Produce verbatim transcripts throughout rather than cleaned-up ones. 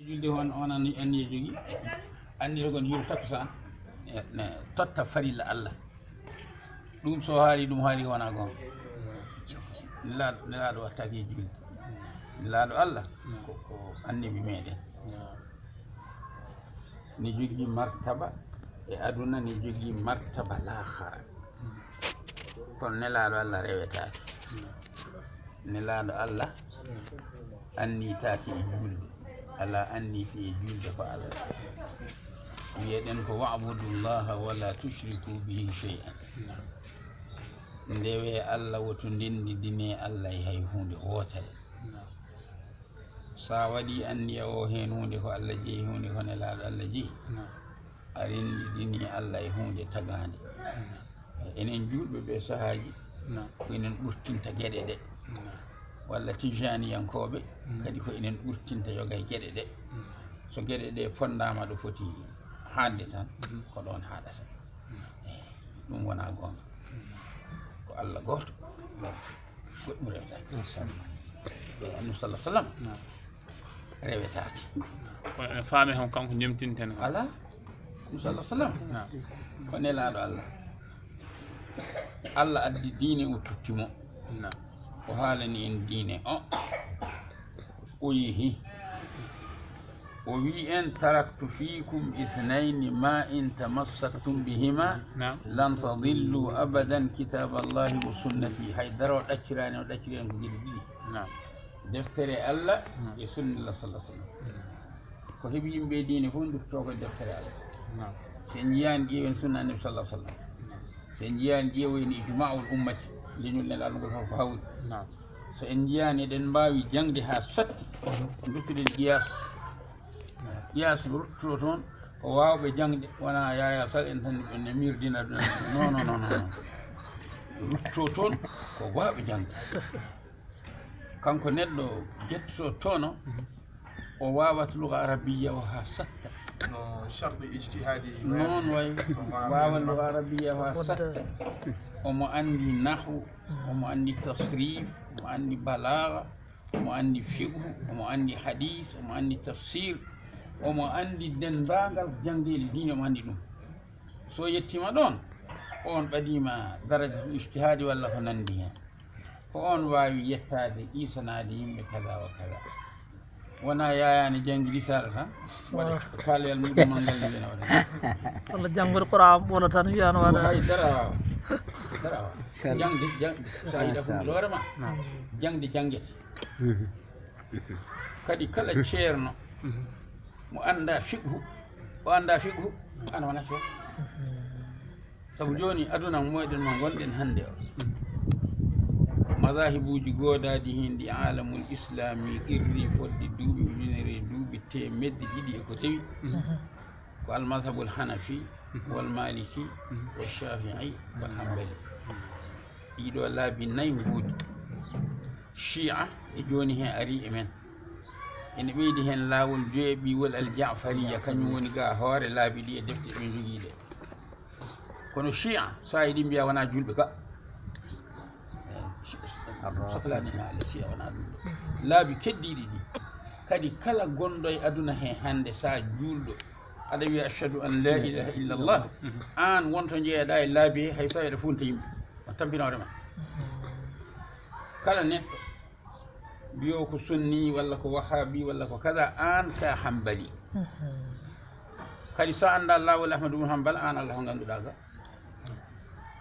Julde on, on anni, anniya jogi. Anni to gon hiru takkusaan. E, ne, totta farilla Allah. Ɗum so haali, ɗum haali wona gonga. Nelaaɗo, Nelaaɗo wattaki e julde. Nelaaɗo Allah ko, ko annabi meɗen. Ne jogi martaba e aduna, ne jogi martaba laakhara. Kono Nelaaɗo Allah rewetaake. Nelaaɗo Allah annitaake e julde. Alaa anniti e julde ko Allah. Wiyeɗen ko: "Wa'budu llaha wa la tushriku bihi shay'an." Ndewe Allah, woto ndenndidine Allah e hay huunde wootere. Sa waɗi anniya o heen huunde ko Allah jeyi, huunde ko Nelaaɗo Allah jeyi, a renndidini Allah e huunde tagaande. Enen juulɓe ɓe sahaaji ko enen ɓurtinta geɗe ɗe. Walla tijaniyankooɓe kadi ko enen ɓurtinta yoga e geɗe ɗe. So geɗe ɗe pondaama ɗo foti haadde tan, ko ɗoon haaɗata. Eey, ɗum wona goonga. Ko Allah gooto. Goɗɗum rewetaake. Annabi sallallahu alaihi wasallam rewetaake. Kono ene faame hon kanko ñemtinten hon. Alaa. Annabi sallallahu alaihi wasallam ko Nelaaɗo Allah. Allah addi diine, o totti mo. O haalani en diine o. O yehi. O wi en: "Taraktu fiikum ithnayni ma in tamassaktum bihima lan tadillu abadan, kitaballahi wa sunnati." Hay dara o ɗacciraani, o ɗacciri en ko geɗe ɗiɗi. Deftere Allah e sunna Allah sallallahu alaihi wasallam. Ko heɓi yimɓe e diine fof dutto ko deftere Allah. So en njiyaani, ƴeewen sunna Annabi sallallahu alaihi wasallam. So en njiyaani, ƴeewen ijma'ul ummati, leñol Nelaaɗo ngol holko hawri. So en njiyaani, eɗen mbaawi jaŋde haa satti, duttuɗen qiyaas. Qiyaas rutto toon ko waawɓe jaŋde, wona Yaya Sall en tan ɓe ne mirdina ɗum. Non, non, non, non. Rutto toon ko waawɓe jaŋde. Kanko neɗɗo jettoto toon o, o waawat luga arabiyya o haa satta. No sharɗi ijtihaadi noon way. Waawa luga arabiyya o haa satta. Omo anndi nahwu, omo anndi tasrif, omo anndi balaaga, omo anndi fiqhu, omo anndi hadis, omo anndi tafsir, omo anndi denndaangal janngeele diine, omo anndi ɗum. So yettiima ɗoon, oon ɓadiima daraja ijtihaadi walla ko nanndi heen. Ko oon waawi yettaade, iisanaade yimɓe kaza wa kaza. Wona Yaya ne janngi risaala tan, waɗa kaaleyal muɗum ngal ne wiyana waɗa. Walla janngori Qur'an ɓolo tan wiyano waɗa. Hay dara waawa. Dara waawa. Jaŋde, jaŋde, so a yiɗa ko hoore ma, jaŋde janngete. Kadi kala ceerno mo annda fiqhu, o annda fiqhu, an wona ceerno. Sabu jooni aduna mo meɗen mo ngonɗen hannde o, mazahibuuji goodaaɗi heen ɗi aalamul islaami qirri fodde duuɓi ujunere e duuɓi teemedde ɗiɗi e ko tewi, ko al mazhabul hanafi, wal maliki, wal shafi'i, wal hanbali. Ɗiɗo laabi nayi ngoodi. Shi'a e jooni heen ari e men. Ene ɓeydi heen laawol joweeɓiwol al Ja'fariya, kañum woni ga hoore laabi ɗi e defte ɓe njogii ɗe. Kono Shi'a, so a yiɗi mbiya wona julɓe ka. Soklaani ma ala Shi'a wona julɓe. Laabi keddiiɗi ɗi. Kadi kala gonɗo e aduna he hannde, so a juulɗo, aɗa wiya: "Ashhadu an la ilaha illallah." Aan wonto jeeyaɗa e laabi he, hay so aɗa funta yimɓe. A tampinoore ma. Kala neɗɗo mbiyo ko sunni walla ko wahabi walla ko kaza, aan ka hanbali. Kadi so a annda laawol Ahmadu ibn Hanbal, aan Allah ko ngannduɗaa ga.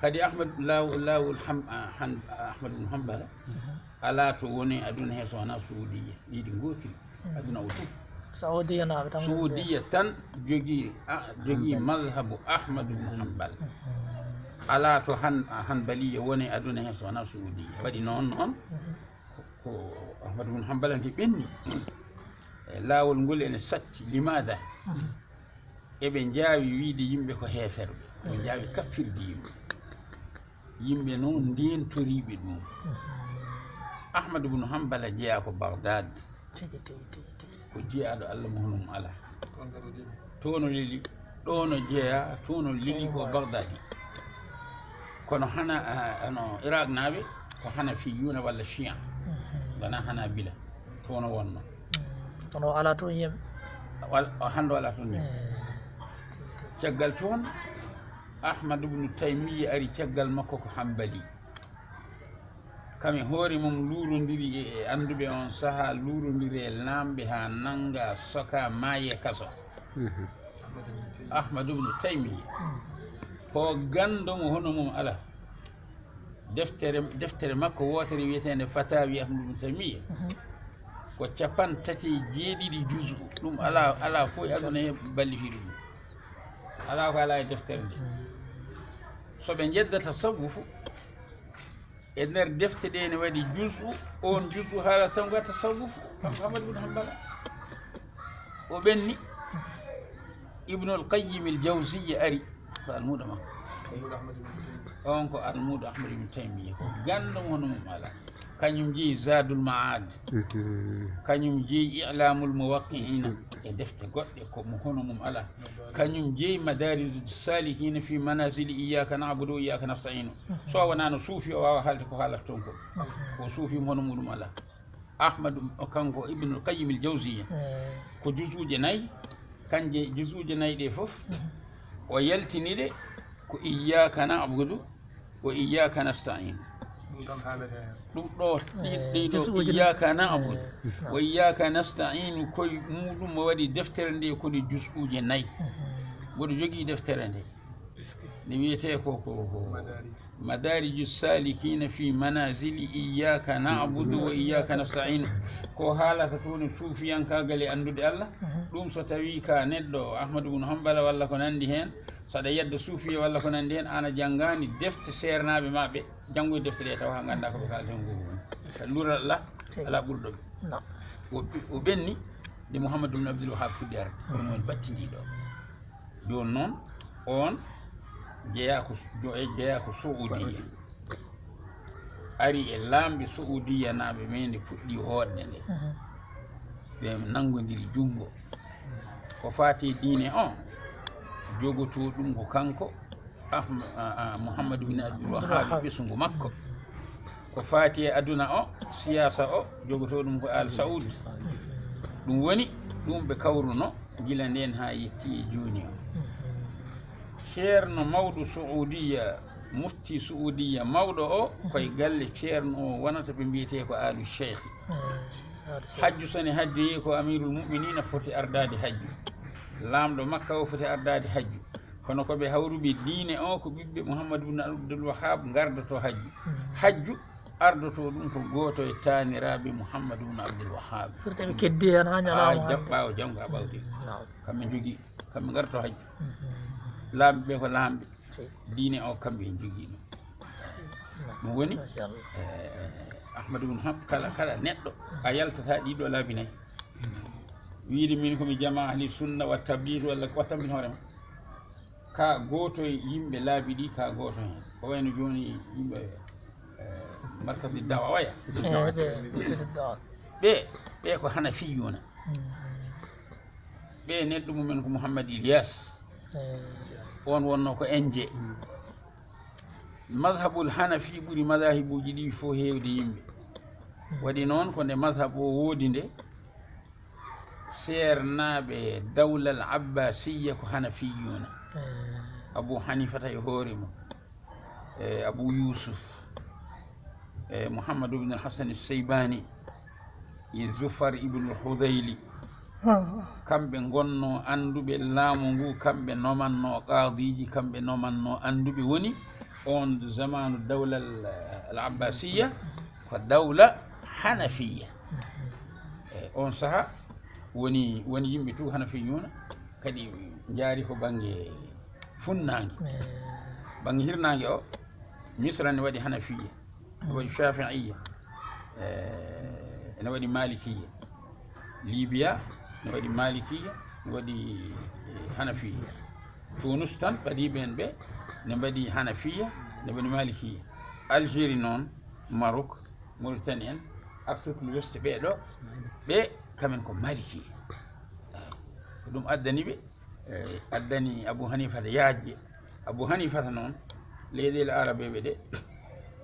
Kadi Ahmad, law-, laawol Ham-, a, Han-, Ahmadu ibn Hanbal, alaa to woni aduna he so wonaa Saudiya. Ɗiɗi ngootiri aduna o fof. Saudiya naaɓe tan. Saudiya tan jogii, a, jogii mazhabu Ahmadu ibn Hanbal. Alaa to Han-, a, Hanbaliya woni aduna he so wonaa Saudiya. Waɗi noon, noon ko, ko Ahmadu ibn Hanbal anti ɓenni. E laawol ngol ene satti. Limaada? Eɓe njaawi wiide yimɓe ko heeferɓe. Ɓe njaawi kaffirde yimɓe. Yimɓe noon ndeentoriiɓe ɗum. Ahmadu ibn Hanbala jeyaa ko Baghdad. Tigi, tigi, tigi, tigi. Ko jiyaaɗo Allah mo honum alaa. Toon o leli, ɗoon o jeyaa, toon o leli ko Baghdadi. Kono hana, a, ano Irak naaɓe ko Hanafiyuuna walla Shi'a. Wonaa Hanabila. Toon o wonno. Kono o alaa toon yiyam. Wal- o hannde wala toon ni. Caggal toon, Ahmad ibnu Taymiyya ari caggal makko ko Hambali. Kam e hoore mum luurondiri e, e annduɓe on sahaa, luurondiri e laamɓe haa nannga, soka, maaye kaso. Ahmad ibnu Taymiyya ko ganndo mo hono mum alaa. Deftere, deftere makko wootere wiyeteende Fatawi Ahmad ibnu Taymiyya ko capan tati e jeeɗiɗi juzu. Ɗum alaa, alaa fof e aduna he ballifii ɗum. Alaa ko alaa e deftere nde. So ɓe njedda tasawufu, e nder defte ɗe ne waɗi juzu, on juzu haala tan ko tasawufu, kanko Ahmad ibn Hanbala. O ɓenni, Ibnul Qayyim al Jawziyya ari, ko almuudo makko. On ko almuudo Ahmad ibn Taymiyya, ko ganndo mo hono mum alaa. Kañum jeyi Zadul Ma'ad, kañum jeyi I'lamul Muwaqqi'ina, e defte goɗɗe ko mo hono mum alaa. Kañum jeyi Madarij Salikina fi Manazili Iyyaka Na'budu wa Iyyaka Nasta'inu. So o wonaano suufi, o waawa haalde ko haalata toon ko. Ko suufi mo hono muɗum alaa. Ahmadu, kanko Ibnul Qayyim al Jawziyya, ko juzuuje nayi, kanje juzuuje nayi ɗe fof, o yaltini ɗe ko Iyyaka na'budu wa iyyaka nasta'in. Ɗum ɗo, ɗi- Eh, ɗi ɗo juzuuji ɗi. Iyyaka na'budu Eh, wa iyyaka nasta'in, koye muɗum mo waɗi deftere nde ko nde juzuuje nayi. Mboɗo jogii deftere nde. Nde wiyetee ko, ko, ko Madariju Salikina fi Manazili Iyyaka Na'budu wa Iyyaka Nasta'in. Ko haalata toon e suufiyankaagal e anndude Allah. Ɗum so tawii ka neɗɗo Ahmadu bun Hanbala walla ko nanndi heen, so aɗa yedda suufiya walla ko nanndi heen, aan a janngaani defte seernaaɓe ma ɓe, janngoy defte ɗe tawa haa nganndaa ko ɓe kaalata heen ko woni. Ka luural Allah, alaa ɓurɗo ɓe. O, o ɓenni nde Muhammadu bun Abdul Wahhab fuɗɗi arde, kono woni battindiiɗo. Jooni noon, oon jeyaa ko, jo-, jeyaa ko Suudiya. Ari e laamɓe Suudiyanaaɓe ɓe nde puɗɗi hoɗde nde. Ɓe nanngondiri junngo. Ko faati e diine o, jogotoo ɗum ko kanko, Ahma-, a, a, Muhammadu bin Abdul Wahhab, ɓesngu makko. Ko faati e aduna o, siyaasa o, jogotoo ɗum ko Al Saud. Ɗum woni, ɗum ɓe kawruno gila ndeen haa yetti e jooni o. Ceerno mawɗo Suudiya, mufti Suudiya mawɗo o, koye galle ceerno o wonata, ɓe mbiyetee ko Alu Cheikh. Hajju so ne haddoyi ko Amirul Mu'minina foti ardaade hajju. Laamɗo Makka o foti ardaade hajju. Kono ko ɓe hawruɓe diine o, ko ɓiɓɓe Muhammadu bin Abdul Wahhab ngardotoo hajju. Hajju ardotoo ɗum ko gooto e taaniraaɓe Muhammadu bin Abdul Wahhab. Firti ɓe keddi heen haa ñalawma hannde. Ɓaawo janngo haa ɓawde. Naam. Kamɓe njogii, kamɓe ngardotoo hajju. Laamɓe ɓe ko laamɓe. Diine o kamɓe njogii ɗum. Ɗum woni, eh, Ahmadu bin Hanbal, kala, kala neɗɗo, a yaltata ɗiɗo laabi nayi. Wiide min ko mi jamaa ahli sunna wa tabligh walla ko tampin hoore ma. Ka gooto e yimɓe laabi ɗi, ka gooto heen. Ko wayno jooni yimɓe, eh, markazi dawa waya. Eh, ɓe, ɓe, ɓe ko hanafiyuuna. Ɓe neɗɗo mumen ko Muhammad Ilyas. On wonno ko Enje. Madhabul Hanafi ɓuri madahibuuji ɗi fof heewde yimɓe. Waɗi noon ko nde madhab o woodi nde, seernaaɓe dawlal Abbasiyya ko Hanafiyuuna. Abu Hanifata e hoore mum, e Abu Yusuf, e Muhammadu ibn al-Hasan al-Saybani, e Zufar ibn al-Hudayli. Kamɓe ngonno annduɓe laamu ngu, kamɓe nomanno qaadiiji, kamɓe nomanno annduɓe. Woni on zamaanu dawla al-, al-Abbasiyya ko dawla Hanafiyya. E on saha woni, woni yimɓe tu Hanafiyuuna, kadi njaari ko bannge funnaange. Bannge hirnaange o, Misra ne waɗi Hanafiyya, ne waɗi Shafi'iyya, eh, ene waɗi Malikiyya. Libya ne waɗi Malikiyya, ne waɗi, eh, Hanafiyya. Tunus tan, ɓadiiɓe en ɓe, ne mbaɗi Hanafiyya, ne mbaɗi Malikiyya. Algérie noon, Maroc, Mauritanie en, Afrique de l'Ouest ɓe ɗo, ɓe kamen ko Malikiyya. Ko ɗum addani ɓe, eh, addani Abu Hanifata yaajde. Abu Hanifata noon, leyɗeele Arabeeɓe ɗe,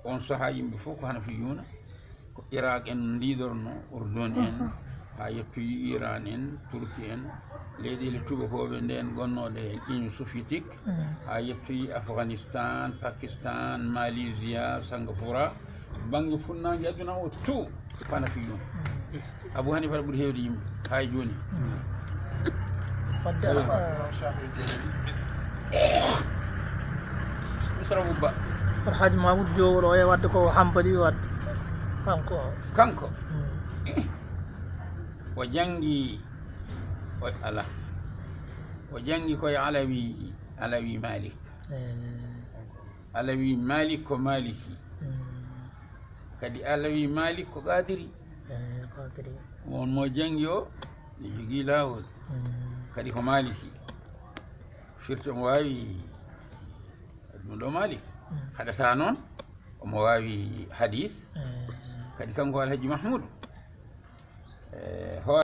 on sahaa yimɓe fof ko Hanafiyuuna, ko Irak en ndiidorno, Urdun en, Haa yettoyi Iran en, Turki en, leyɗeele tubakooɓe nden gonnooɗe e Union Soviétique, haa yettoyi Afghanistan, Pakistan, Malaysia, Singapore, bannge funnaange aduna o tout, Hanafi on. Abu Hanifa aɗa ɓuri heewde yimɓe haa e jooni. Wadde Misra Bubba. Koto Haaji Mamoudou Diowol o e wadde ko Hanbali wadde. Kanko. Kanko. O janngi o ala o janngi koye Alawi Alawi Malik. Alawi Malik ko Maliki. Kadi Alawi Malik ko Qadiri. Qadiri. On mo janngi o ne jogii laawol. Kadi ko Maliki. Firti omo waawi ɗum ɗo Malik. Haɗata noon omo waawi hadis. Kadi kanko Alhaji Mahmoud e hoore